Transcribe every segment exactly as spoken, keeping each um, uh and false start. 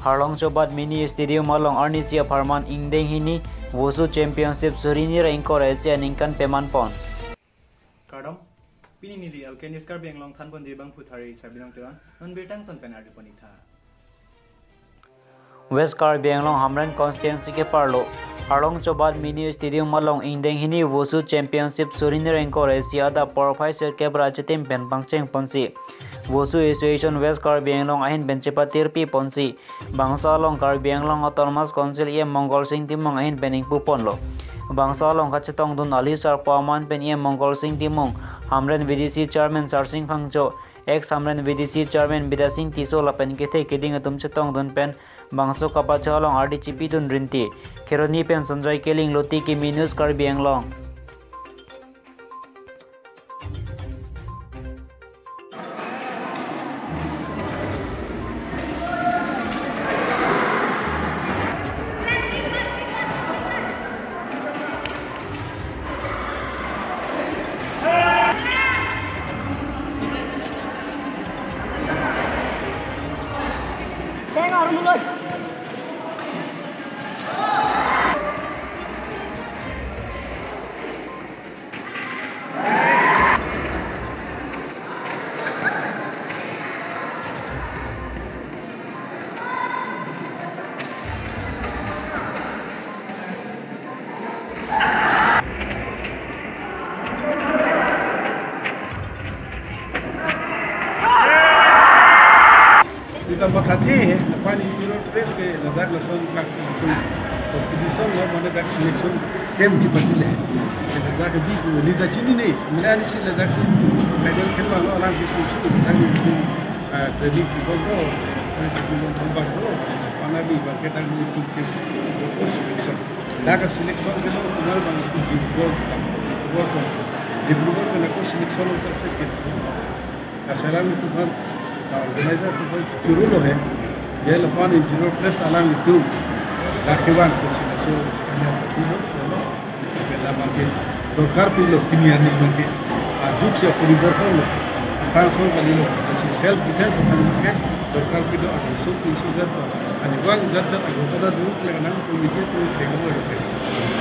Harlong Chobat Mini Stadium along arnisi apharman ingdeng hini WUSU Championship suri hini ra ingkoi ra isi aningkan peman pon. Kardom, pini neli Alkenist Karbi Anglong thanponji abangphuthari Sabinong Teron, non birta angton pen ardi pon-ik tha. West Karbi Anglong Hamren constituency keparlo Harlong Chobat Mini Stadium along ingdeng hini WUSU Championship suri hini ra ingkoi ra isi adap porphai sirkep ra achitim pen pangcheng ponsi WUSU Association West Karbi Anglong ahin pen chepatirpi ponsi bangso along Karbi Anglong Autonomous Council E M Mongol Sing Timung ahin pen ingpu ponlo. Bangso along kachetongdun ali sarpo aman pen E M Mongol Sing Timung, Hamren V D C Chairman Sarsing Phangcho, ex Hamren V D C Chairman Bidya Sing Tisso lapen kethe keding atum chetongdun pen bangso kapacho along ardi chipidun rinti. Kheroni pen Sanjoy Killing, Luti Kimi News Karbi Anglong. Sita mathathe, lapen Interior Press ke ladak lason kak competition lo, mane dak selection camp kepatile. Ladak ke bi ko neli ta chinine, mane arnisi ladak si final khello, alang ke tum su, ladak ke tum, ah, training kibol ko, training kibol thombar ko, pana bi ba ke dak ke tum ke ko selection. Dak ke selection kelo, tumar bang itu Dibrugarh, Dibrugarh ko, Dibrugarh ke nako selection lo, dak ke Asalam itu kan, ah, organizer itu kan churu lo he. Dia lapen Interior Press alang itu. Dak kevang ko sila so hanya itu lo, lo. Bela bangke dorkar pilo pini arni bangke. Ajug si poriborton lo. Transfer kalilo. Kasi self defense akan bangke dorkar pilo, aduso tinso jat to. Ani bang jat jat ago to da dulu kena nang committee to thek lo.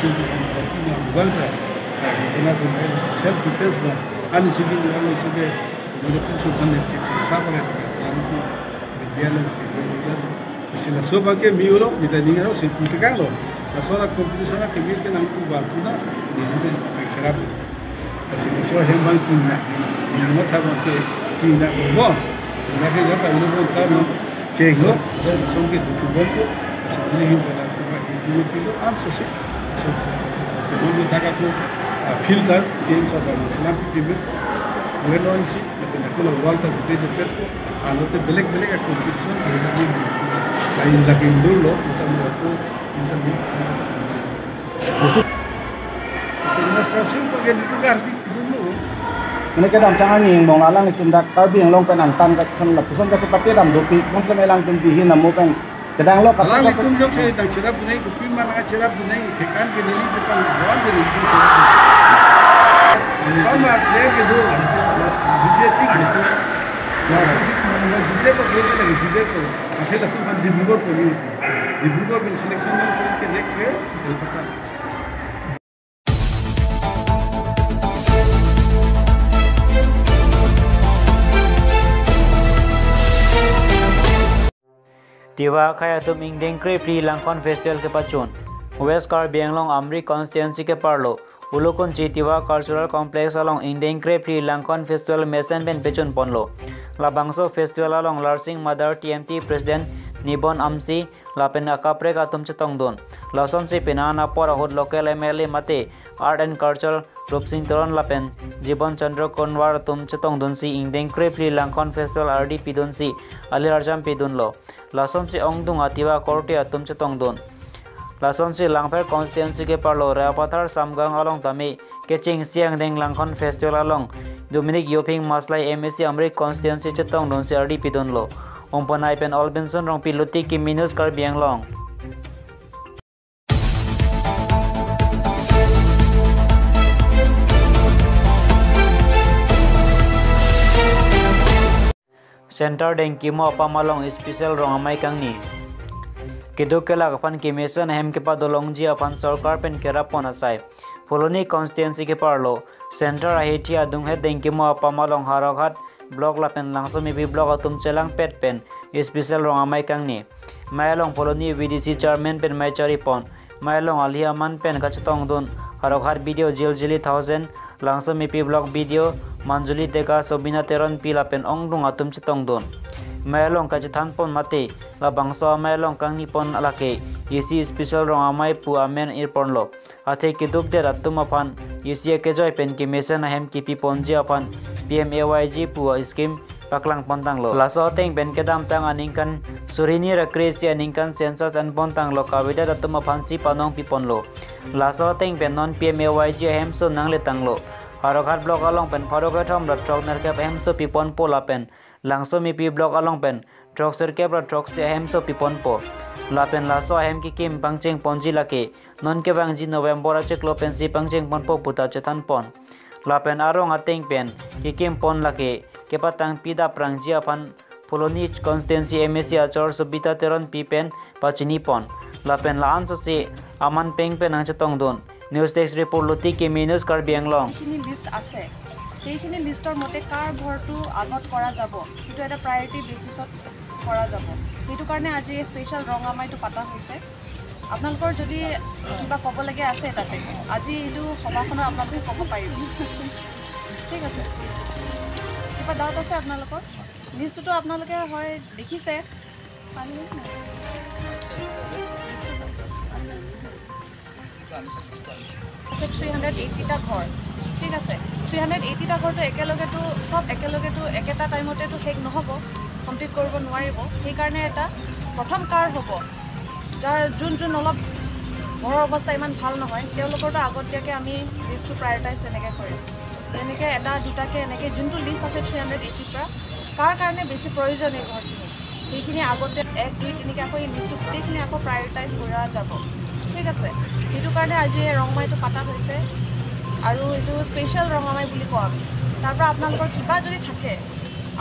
Sunju kan pati na bang ta. Ah, itu na tu self defense ba. Ani sigi jual lo sigi. Mane pinso kan ne chik chik sabare, kan tu media lo ke lo jan. Isi laso bangke mi ulo, mi ta ninga lo, si putika lo. Laso la competition la kemi ke nang tu bal tu na, ni ni nang cherap. Isi laso hem bang kin na, ni ni matha bangke kin na lo. Na ke jata ulo ta no cheng lo, isi laso ke dutu bom ko, isi pili hin bana tu ba itu pilo an so si. So, kemon taka ko, ah, filter, change of, ah, selam piti, well on si, lapen ako la wall ta gute gute ko, ah, lote belek belek ako competition, belek belek, lain lagi dulu lo, kita mau ako, kita ni. Terima kasih, pakai itu ganti dulu. Mane kedam chang anging mong alanglitum dak Karbi Anglong pen angtan ka son la puson kachepate dam dopik, mong selama alangtum bihin namu pen kedang lo kap-, alanglitum jok si dang cherap bunai, kopi mana cherap bunai, thekan ke neli jepang buan ke neli cherap bunai. Kan ma player ke do, jide tik jide. Ya, jide ko player ke lagi, jide ko. Akhir latum kan Dibrugarh ko ni. Dibrugarh bin selection man ke next ke Kolkata. Tiwa akhei atum ingdeng krephli Langkon Festival kepachun. West Karbi Anglong Amri constituency keparlo Ulukunchi Tiwa Cultural Complex along ingdeng krephli Langkon Festival mesen pen pechun ponlo. Labangso festival along Larsing Mother T M T President Nibon Amsi lapen akaprek atum chetongdun. Lasonsi penang apor ahut local M L A mate Art and Culture Rupsing Teron lapen Jibon Chandra Konwar atum chetongdunsi ingdeng krephli Langkon Festival ardi pidunsi ali arjam pidunlo. Lasonsi ongdung atiwa korte atum chetongdun. Lasonsi Langpher constituency keparlo Rapathar Samgang along tame kechengsi angdeng Langkon Festival along Dominic Yophing Maslai M A C Amri constituency chetongdunsi ardi pidunlo. Ongponai pen Olbinson Rongpi, Luti Kimi News Karbi Anglong. Center Dengkimo apam along special rong amei kangni. Keduk kelak aphan kemesen ahem kepadolongji aphan sorkar pen kerap pon asai. Phuloni constituency keparlo Centre ahithi adunghet Dengkimo apam along Howraghat block lapen Langsomepi block atum chelangpet pen special rong amei kangni. Mei along Phuloni V D C chairman pen mei chari pon. Mei along ali aman pen kachetongdun Howraghat B D O Jiljili Thaosen, Langsomepi block B D O Manjuli Deka, Sobina Teronpi lapen ongdung atum chetongdun. Mei along kachethan pon mate labangso amei along kangni pon lake isi special rong amei pu amen ir ponlo. Athe keduk det atum aphan isi akejoi pen kemesen ahem kepi ponji aphan P M A Y G pu scheme paklang pon tanglo. Laso ateng pen kedamtang aningkan suri hini ra kre-isi aningkan census en pon tanglo, kavedet atum aphan si panong pi ponlo. Laso ateng pen non P M A Y G ahemso nangle tanglo. Howraghat block along pen pharo kethom ra throk nerkep ahemso pi ponpo lapen Langsomepi block along pen throk sirkep ra throksi ahemso pi ponpo. Lapen laso ahem kekim pangcheng ponji lake non kevangji November achiklo pensi pangcheng ponpo puta chethan pon. Lapen arong ateng pen kekim pon lake kepatangpi daprangji aphan Phuloni constituency M A C achor Sobina Teronpi pen pachini pon. Lapen la-an sosi aman peng pen nangchetongdun. News Desk report, Luti Kimi News, Karbi Anglong. যিখিনি লিষ্ট আছে, সেইখিনি লিষ্টৰ মতে কাৰ ঘৰটো আগত কৰা যাব, সেইটো এটা প্ৰায়ৰিটি বেচিছত কৰা যাব। সেইটো কাৰণে আজি এই স্পেচিয়েল ৰং আমাইটো পতা হৈছে। আপোনালোকৰ যদি কিবা ক'বলগীয়া আছে তাতে, আজি এইটো সভাখনত আপোনালোকে ক'ব পাৰিব। ঠিক আছে, কিবা ডাউট আছে আপোনালোকৰ? লিষ্টটোতো আপোনালোকে হয় দেখিছে। পানী আছে থ্ৰী হাণ্ড্ৰেড এইটিটা ঘৰ, ঠিক আছে। থ্ৰী হাণ্ড্ৰেড এইটিটা ঘৰটো একেলগেতো, চব একেলগেতো একেটা টাইমতেতো শেষ নহ'ব, কমপ্লিট কৰিব নোৱাৰিব। সেইকাৰণে এটা প্ৰথম কাৰ হ'ব, যাৰ যোন যোন অলপ ঘৰৰ অৱস্থা ইমান ভাল নহয়, তেওঁলোকৰতো আগতীয়াকৈ আমি লিষ্টটো প্ৰায়ৰিটাইজ তেনেকৈ কৰিম। তেনেকৈ এটা দুটাকৈ এনেকৈ যোনটো লিষ্ট আছে থ্ৰী হাণ্ড্ৰেড এইটিৰ পৰা, কাৰ কাৰণে বেছি প্ৰয়োজন এই ঘৰখিনি, সেইখিনি আগতে এক, দুই, তিনিকৈ আকৌ এই লিষ্টটো গোটেইখিনি আকৌ প্ৰায়ৰিটাইজ কৰা যাব, ঠিক আছে। সেইটো কাৰণে আজি এই ৰং মাইটো পতা হৈছে আৰু এইটো স্পেচিয়েল ৰং মাই বুলি কওঁ আমি। তাৰ পৰা আপোনালোকৰ কিবা যদি থাকে,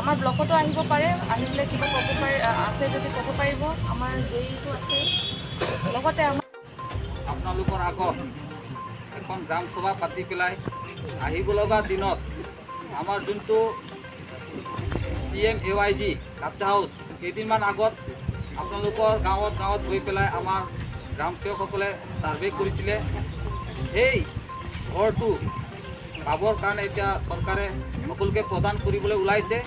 আমাৰ ব্লকতো আহিব পাৰে, আহি পেলাই কিবা ক'ব পাৰে, আ, আছে যদি ক'ব পাৰিব। আমাৰ জে ইটো আছে, লগতে আমাৰ আপোনালোকৰ আগত এখন গ্ৰাম সভা পাতি পেলাই আহিব লগা দিনত আমাৰ যোনটো P M A Y G কাচ্চা হাউচ, কেইদিনমান আগত আপোনালোকৰ গাঁৱত গাঁৱত গৈ পেলাই আমাৰ গ্ৰাম সেৱকসকলে ছাৰ্ভে কৰিছিলে। সেই ঘৰটো পাবৰ কাৰণে এতিয়া চৰকাৰে সকলোকে প্ৰদান কৰিবলৈ ওলাইছে।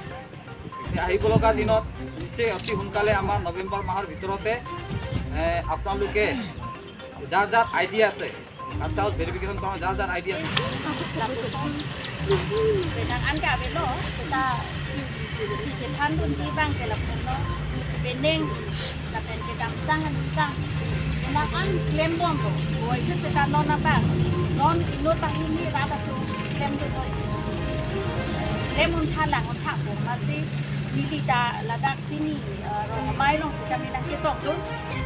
এতিয়া আহিব লগা দিনত নিশ্চয় অতি সোনকালে আমাৰ নৱেম্বৰ মাহৰ ভিতৰতে, এ, আপোনালোকে যাৰ যাৰ আই ডি আছে, কাচ্চা হাউচ ভেৰিফিকেশ্যন কৰা যাৰ যাৰ আই ডি আছে। Lapuson, penang an ke avelo, seta kethandunji abang ke lapuson lo, penang, lapen kedamtang aningkan, penang an klem bomlo, oi ke seta non abang, non inut tahini rat atum klemdun oi. Klem untha lang untha po, masi neli ta ladak pini, eh, rong amei along seta neli nangchetongdun,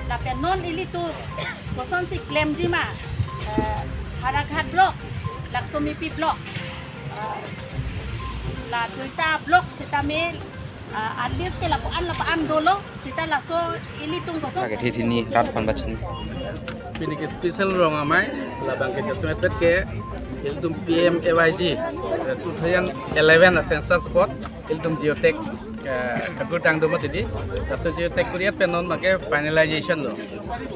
lapen non ilitum kosonsi klemji ma, eh, Howraghat block, Langsomepi block, eh, la duita block seta me, eh, at least ke lapu-an lapu-an dolo, seta laso ilitum koson. Lake thithini rat aphan pachini. Pini ke special rong amei, labang ke jasemet ke, ilitum P M A Y G, eh, two thousand eleven a census board, ilitum geotag, eh, kaku tang do mati di. Laso geotag kuri-et pen non make finalization lo.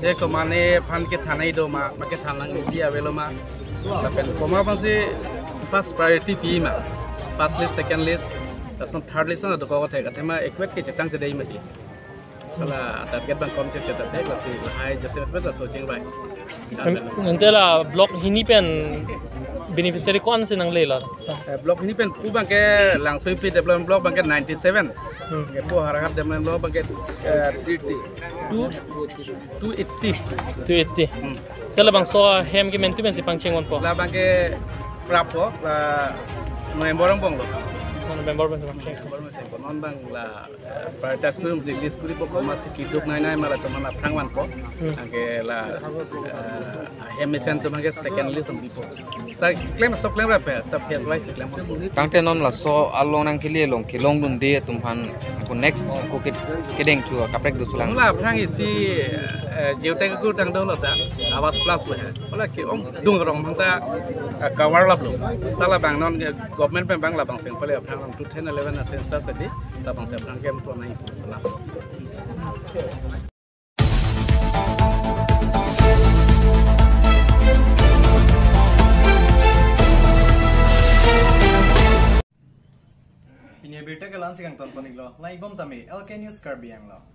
Je komatne aphan kethan nangji do ma, ma kethan nangji avelo ma. Lapen komat aphansi first priority pi ma. First list, second list, lason third list na dokok thek, athema ekwet kechetang chedei mati. Hala target abang kom checheta thek, lasi lahai jasemet laso chingvai. Ante la block hini pen beneficiary ko-ansi nanglelo? Eh, block hini pen pu abang ke Langsomepi Development Block abang ke ninety seven. Hmm. Ke pu Howraghat Development Block abang ke, eh, three eighty. Two, two eighty. Two eighty. Hmm. Te labangso ahem ke mentu mensi pangcheng ponpo? Labang ke prappo, la November angbong lo. Member pen, member pen. Non bang la, eh, prioritize kuri release kuri po, komatsi keduk nai nai ma latum aphan aphrang vanpo. Hmm. Anke la, eh, ahem mesen atum ke second list ong pipo. Sa klem, so klem rap, sa phase wise klem. Tangte non laso along nangkele along kelongdunde atum aphan ko next ko ke, kedeng chu kaprek do sulang. Mula aphrang isi, eh, Jio Tech Group tang dolo ta, Awas Plus bo hai. Mula ke-ongdung rong manta, eh, cover lap lo. Ta labang non, eh, government pen bang labang seng pale aphrang two thousand eleven a census adi, labang seng aphrang kem to nai salam. Pini abirta ke la-ansi kangton pon-iklo, lang-ik bom tame, L K News Karbi Anglong.